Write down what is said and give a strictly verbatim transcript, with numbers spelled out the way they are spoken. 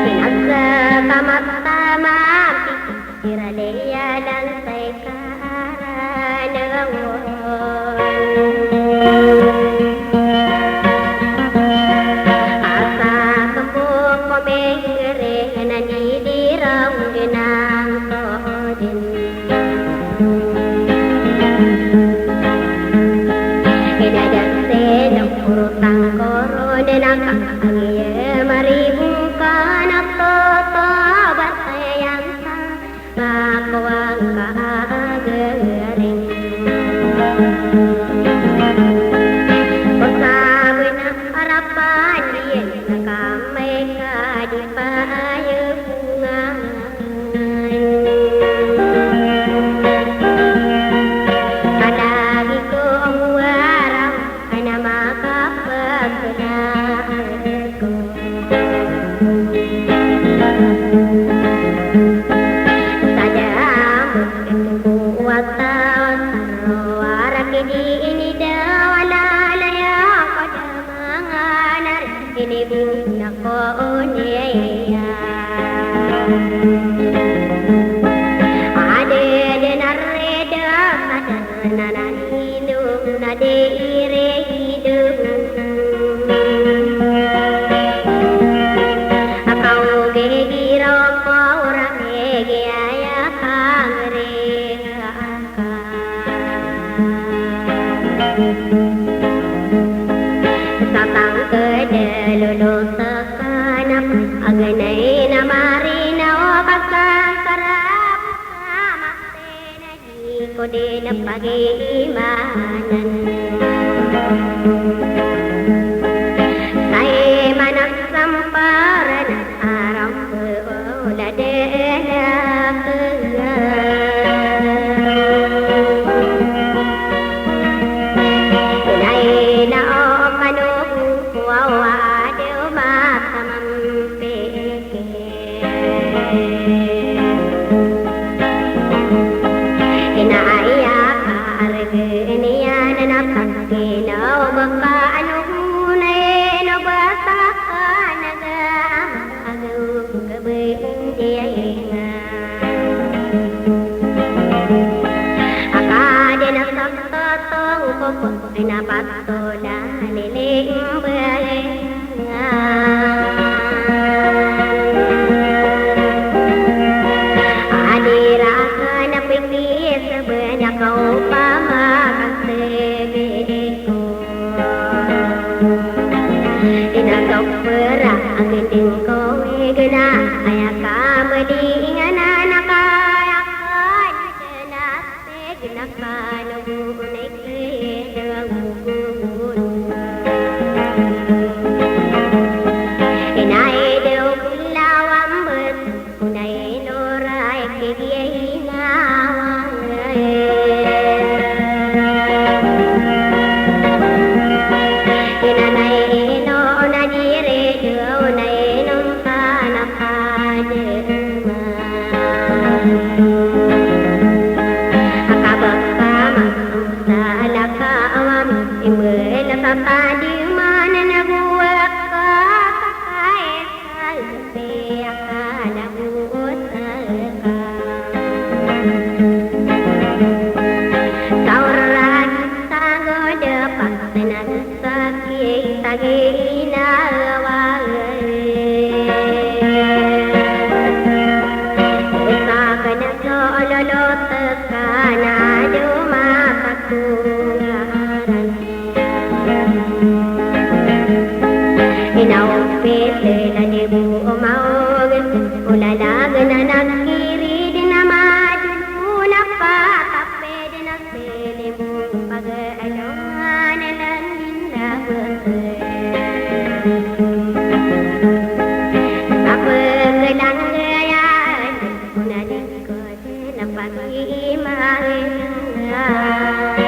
Inasa tama-tama, iralaya dan sa ikaran. Asa kembo ko mengere na di di rong genang ko din. Ina da se no kurutang koro de naka angiye maribung kana toto basayan sa. Makowa ka a gering. Ko sabena arapan diyen na kamay ka di payo bunga. Kalagi ko ang waraw ana makapagla ako. Sa da a mosken ko wata, sa rowar a ki di inidawa na laya ko da manganar. Inibog na ko oniya. Ade den a reda sa den a na inom na de iridong. Akaw gegi ro ko ora megi aya kangre. Sa tangked a lolo sa kanak, aganay na marinaw ka sa sarap sa mate na di ko di na pag-iimanan. Sa iman a samparan a rambol a dadakel. Inay na o kano ko wawa di o matamam peke. Inay a ka argen iyan a napakin o baka ano gunay no basa ka naga. Agawg ka ba indiya inga. Aka den a sakta tong ko po ay na patola lili mbali. Adira ka na pipis ba na ka opama ka sebi ko. Ina ka pera a gendeng ko igena, aya ka medi ingana na kaya ka di dena segena ka no gunay keda gugun. Ina ide o kulawan bet. Onay noray ki giya inawa. Inanay ino onay dire do onay non kana kadema. Akabaka ma salaka awam imela sa tadi mana naguwa ka sakay. Kalbi akala ko o saka. Sa orag sa goda pa sa nagsakit sa ginawa. Sa ka na so lolote ka na dumapatungaran. Inaopit na di bo omaog, o lalagen a nagkirid na madon Pag-iimanin na.